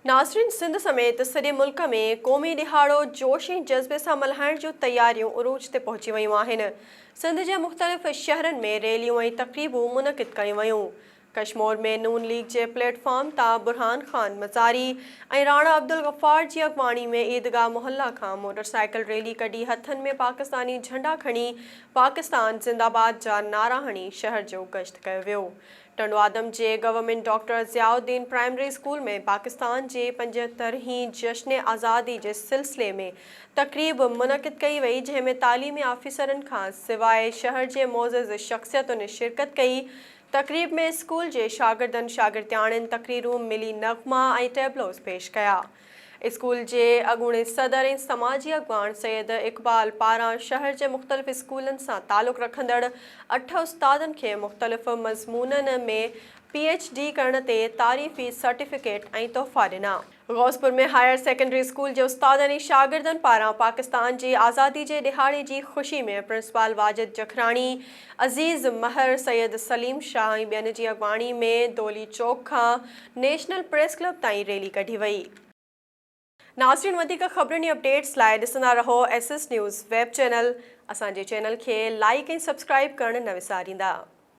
ناظرين سنڌ سميت سڄي ملڪ ۾ قومي ڏهاڙو جوش ۽ جذبي سان ملهائڻ جون تياريون عروج تي پهچي ويون آهن. سنڌ جي مختلف شهرن ۾ ريليون ۽ تقريبون منعقد ڪيون ويون. ڪشمور ۾ نون ليگ جي پليٽ فارم تان برهان خان مزاري ۽ راڻا عبدالغفار جي اڳواڻي ۾ عيدگاهه محلا کان موٽر سائيڪل ريلي ڪڍي هٿن ۾ پاڪستاني جهنڊا کڻي پاڪستان زنده باد جا نعرا هڻي شهر جو گشت ڪيو ويو. ٽنڊوآدم جي government doctor Ziauddin primary school ۾ Pakistan جي 75 هين جشن آزادي جي سلسلي ۾ تقريب منعقد ڪئي وئي جنهن ۾ تعليمي آفيسرن کان سواء شهر جي معزز شخصيتن شرڪت ڪئي تقريب ۾ اسڪول جي شاگردن شاگردياڻين تقريرون ملي نغما ۽ ٽيبلوز پيش ڪيا. اسڪول جي اڳوڻي صدر ۽ سماجي اڳواڻ سيد اقبال پاران شهر جي مختلف اسڪولن سان تعلق رکندڙ اٺ استادن کي مختلف مضمونن ۾ پي ايڇ ڊي ڪرڻ تي تعريفي سرٽيفڪيٽ ۽ تحفا ڏنا. غوثپور ۾ هائير سيڪنڊري اسڪول جي استادن ۽ شاگردن پاران پاڪستان جي آزادي جي ڏهاڙي جي خوشي ۾ پرنسپال واجد جکراڻي، عزيز مهر، سيد سليم شاهه ۽ ٻين جي اڳواڻي ۾ دولي چوڪ کان نيشنل پريس ڪلب تائين ريلي ڪڍي وئي. ناظرين وڌيڪ خبرن ۽ اپڊيٽس لاء ڏسندا رهو S S news web channel اسان جي چينل کي لائيڪ ۽ سبسڪرائيب ڪرڻ نه وساريندا.